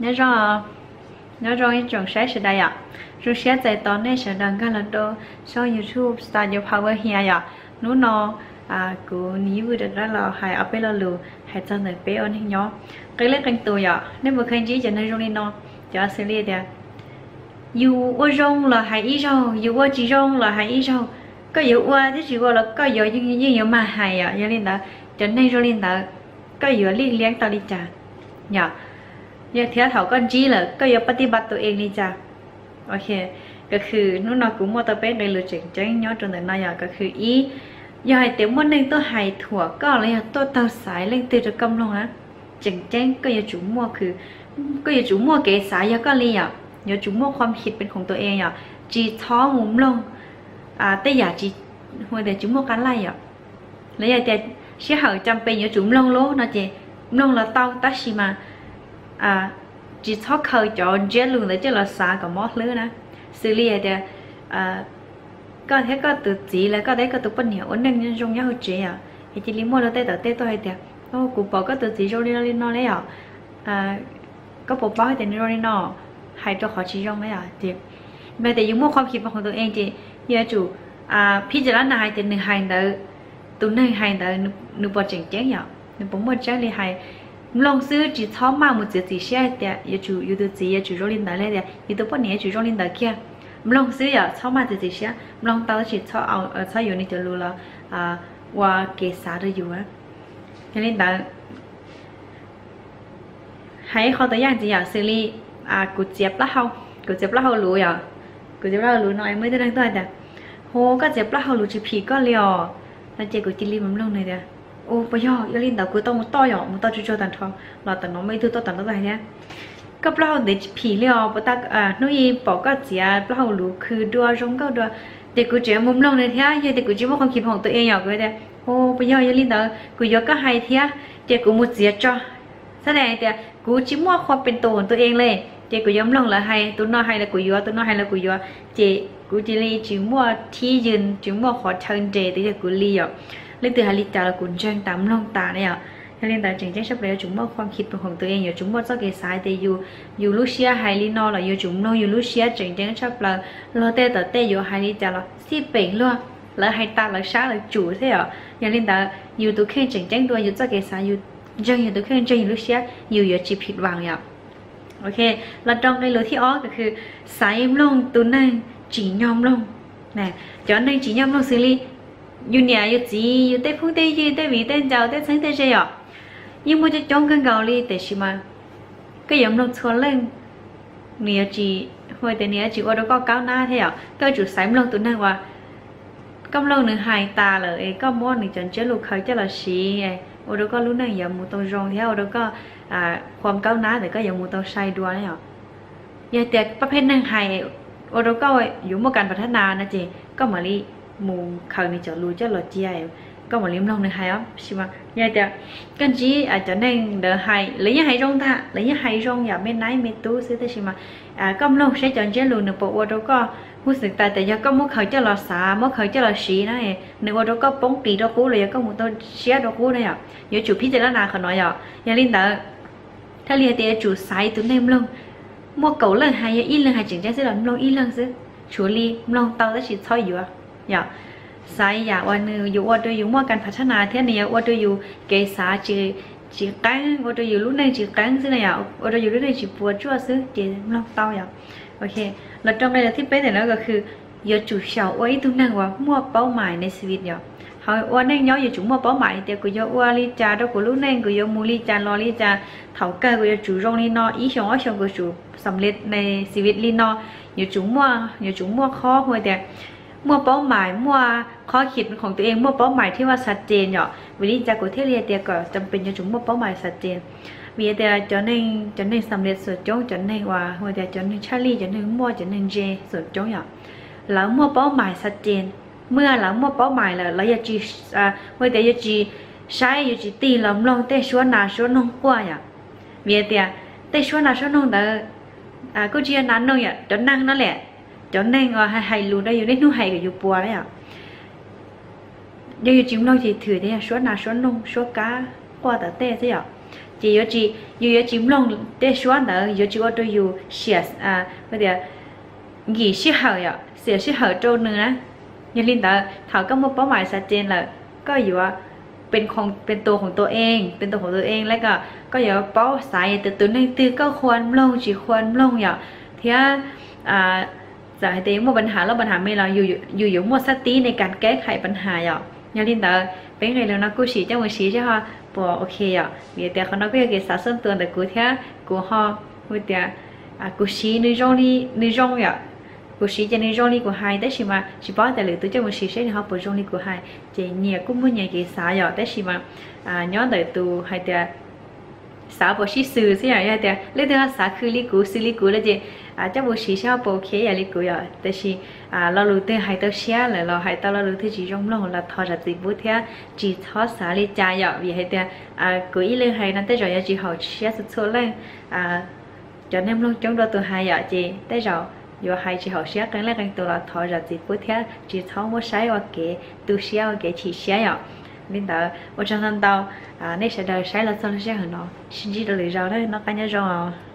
Nyob zoo, nyob zoo ib tsoom saib sawv daws yom. Zoo siab txais tos nej sawv daws nkag los rau xyoo YouTube Start Your Power Here yom. Hnub no kuv Nis Yij Vwj rov qab los hais ob peb lo lus hais txog ntawm peb ua neeg nyob qee leej qee tus yom. Nej puas kheev ntsib cov neeg zoo li no, cov xws li tias yus ua zoo los hais ib zaug, yus ua tsis zoo los hais ib zaug. Koj yuav ua thiab tsis ua los koj yuav yeej yuav mag hais yom. Yog li ntawd, cov neeg zoo li ntawd koj yuav lij liab tau li cas yom? Yog thiab thaum koj ntsib lawm koj yuav pab tib npa tus ees li cas? Ok, koj khwv hnub no kuv muaj tau peb nqe lus tseem ceeb nyob rau ntawm no yom. Koj khwv ib, yog hais tias muaj neeg tuaj hais thuam koj los yog tuaj taug xaiv leej twg rau koj mloog na, tseem ceeb koj yuav tsum muaj khwv, koj yuav tsum muaj kev xav yog koj li yom. Yuav tsum muaj qhuam khib pes khoom tus ees yom, tsis txhob mus mloog tej yam tsis, hu tias tsis muaj qab laij yom. Los yog tias sij hawm cas pes yuav tsum mloog lub no ces mloog los tau, tab sis mas tsis txhob khaws cov ntsiab lus ntawd coj los xav kom mob hlwb na. Xws li hais tias koj thiab koj tus txiv los koj thiab koj tus poj niam ua neej zoo nyob hauv tsev yom, es cia li muaj luag tej tom tej tuaj hais tias, kuv pom koj tus txiv zoo li no li no li yom, koj puas paub hais tias nws zoo li no, hais rau qhov tsis zoo na yom. Ces yog tias yus muaj qhuam khib pes khoom tus ees ces yuav tsum phij caj lab nas hais tias nws hais ntawd, tus neeg hais ntawd nws puas tseem ceeb yom, nws puas muaj tseeb li hais. Mloog xwb tsis txhob maj mus txiav txim siab hais tias yuav tsum yus tus txiv yuav tsum zoo li ntawd li tias yus tus poj niam yuav tsum zoo li ntawd kiag. Mloog xwb yom, txhob maj txiav txim siab, mloog tau tab sis txhob, txhob yuav nws cov lus los ua kev xav rau yus. Yog li ntawd, hais ib qho tus yaj ntxiv yom, xws li kuv txiav plaub hau, kuv txiav plaub hau luv yom, kuv txiav plaub hau luv no muaj ib tug neeg tuaj hais tias, hu, koj txiav plaub hau luv tsis phim koj li os, no ces kuv cia li mus mloog nws tias, u, puas yog? Yog li ntawd kuv tau mus toj yom, mus toj tsuag tsuag tag nrho los tam no muaj ib tug tuaj tom no tuaj hais thiab, koj plaub hau ntev tsis phim li os, puas tas hnub ib pom koj txiav plaub hau luv khwv dua zoo nkauj dua. Ces kuv tseem mus mloog nws thiab, yog tias kuv tsis muaj qhuam khib pes khoom tus ees yom, kuv tias, u, puas yog? Yog li ntawd kuv yuav koj hais thiab, ces kuv mus txiav tso. Txhais tau hais tias kuv tsis muaj qhuam khib pes khoom tus ees li, ces kuv yuav mloog lawv hais, tus no hais los kuv yuav, tus no hais los kuv yuav, ces kuv cia li tsis muaj thib ywg, tsis muaj qhov chaw nres twb yog kuv li yom. Leej twg hais li cas los kuv ntseeg tas mloog tas na yom. Yog li ntawd tseem ceeb tshaj plaws yuav tsum muaj qhuam khib pes khoom tus ees, yuav tsum muaj txoj kev xav tias yus, yus lub siab hais li no los yuav tsum mloog yus lub siab tseem ceeb tshaj plaws. Luag tej tom tej yuav hais li cas los xij peem luag, lawv hais tas lawv sab lawv tsum xwb yom. Yog li ntawd yus tus kheej tseem ceeb dua yus txoj kev xav, yus ntseeg yus tus kheej, ntseeg yus lub siab, yus yuav tsis phim vaam yom. Ok, los rau nqe lus thib ob, koj khwv xaiv mloog tus neeg tsim nyog mloog. Cov neeg tsim nyog mloog xws li yus niam yus txiv, yus tej phooj tej ywg, tej viv tej ncaus, tej txheeb tej ze yom, yeej muaj coob coob kawg nkaus li, tiam sis mas koj yuav mloog txhua leej, nws yuav tsis, hu tias nws yuav tsis ua rau koj kaub nab thiab yom. Koj yuav tsum xaiv mloog tus neeg uas koj mloog nws hais tas lawm es koj muab nws cov ntsiab lus khaws coj los siv, ua rau koj lub neej yuav mus tau zoo thiab ua rau koj qhuam kaub nab ntawm koj yuav mus tau sai dua na yom. Yog tias pab pheej neeg hais ua rau koj yuav muaj kas phav thab nas no ces koj mam li mus khaws nws cov lus coj los cia, koj mam li mloog nws hais os. Tab sis mas yog tias koj ntsib cov neeg ntawd hais, lawv yeej hais zoo ntag, lawv yeej hais zoo yam me naib me tub xwb, tab sis mas koj mloog saib cov ntsiab lus nws puas ua rau koj hub xeem tas tias yog koj muab khaws coj los xav, muab khaws coj los siv na, nws ua rau koj poob qis rau qub los yog koj mus tau siab rau qub na yom. Yuav tsum phij caj lab nas qhov no yom. Yog li ntawd, thiaj li hais tias yuav tsum xaiv tus neeg mloog, muaj kaum leej hais yog ib leeg hais tseem ceeb xwb los mloog ib leeg xwb, tshuav li mloog tau tab sis txhob yuav yom. Xaiv yam uas nws yuav ua rau yus muaj kas phav thab nas thiab nws yuav ua rau yus kev xav tsis qeeb, ua rau yus lub neej tsis qeeb xwb na yom, ua rau yus lub neej tsis puas tsuaj xwb ces mloog tau yom. Ok, los rau nqe lus thib peb ntawm no koj khwv yuav tsum xyaum ua ib tug neeg uas muaj paub mais ne xi vim yom. Hauv ua neej nyob yuav tsum muaj paub mais tias kuv yuav ua li cas rau kuv lub neej, kuv yuav mus li cas los li cas, thaum kawg kuv yuav tsum zoo li no, ib xyoos ob xyoos kuv tsum xam lej ne xi vim li no. Yuav tsum muaj, yuav tsum muaj qhov hu tias muaj paub mais, muaj qhov khib khoom tus ees, muaj paub mais thiab vaj xav ces yom. Vim li cas kuv thiaj li hais tias kom cam pes yuav tsum muaj paub mais xav ces? Vim tias cov neeg, cov neeg xam lej xum coob, cov neeg uas hu tias cov neeg tshaj lij, cov neeg muaj, cov neeg ntse xum coob yom, lawv muaj paub mais xav ces. Muaj lawv muaj paub mais lawm lawv yuav tsis, hu tias yuav tsis saib, yuav tsis tig los mloog tej suab nas suab noog quaj yom. Vim tias tej suab nas suab noog ntawd kuj tsis yog nas noog yom, cov neeg no lawm, cov neeg uas hais lus rau yus niaj hnub hais kom yus puas na yom. Yog yus tsis mloog ces thwm tias yog suab nas suab noog suab kab quaj tom tej xwb yom. Ces yuav tsis, yus yuav tsis mloog tej suab ntawd, yuav tsis ua rau yus xiam, tias nkim sij hawm yom, xiam sij hawm rau nws na. Yog li ntawd thaum koj muaj paub mais xav ces lawm, koj yuav pes tus khoom tus eej, pes tus khoom tus eej lawm kom koj yuav paub xav tias tus neeg twg koj khuam mloog tsis khuam mloog yom, thiab txawm hais tias muaj pab has loj pab has me los yus yuav muaj xab tib ne kas keb khais pab has yom. Yog li ntawd peb nqe lus no kuj sim coj mus siv seb ho puas ok yom, vim tias qhov no kuj yog kev xav xoj tua ntawm kuv thiab kuv ho ua tias kuv siv nws zoo li nws zoo yom. Kuv siv ces nws zoo li kuv hais, tab sis mas tsis paub tias lwm tus coj mus siv seb nws ho puas zoo li kuv hais. Ces nyias kuj muaj nyias kev xav yom, tab sis mas nyob ntawm tus hais tias xav puas sib xws xwb yom. Yog tias leej twg ho xav khwv li kuv xws li kuv lawm ces coj mus siv seb ho puas ok yam li kuv yom. Tab sis lo lus twg hais tau siab lawm los hais tau lo lus twg tsis zoo mloog los thov zam txim pub thiab tsis txhob xav li cas yom, vim hais tias kuv ib leeg hais no tej zaum yuav tsis haum siab txhua txhua leej. Cov neeg mloog coob dua tus hais yom, ces tej zaum yuav hais tsis haum siab qee leej qee tus los thov zam txim pub thiab tsis txhob muab saib ua kev tu siab ua kev chim siab yom. Li ntawd ua tsaug ntau ntau nej sawv daws saib los txog lub sij hawm no, sib ntsib rau lwm zaus na, noj qab nyob zoo os.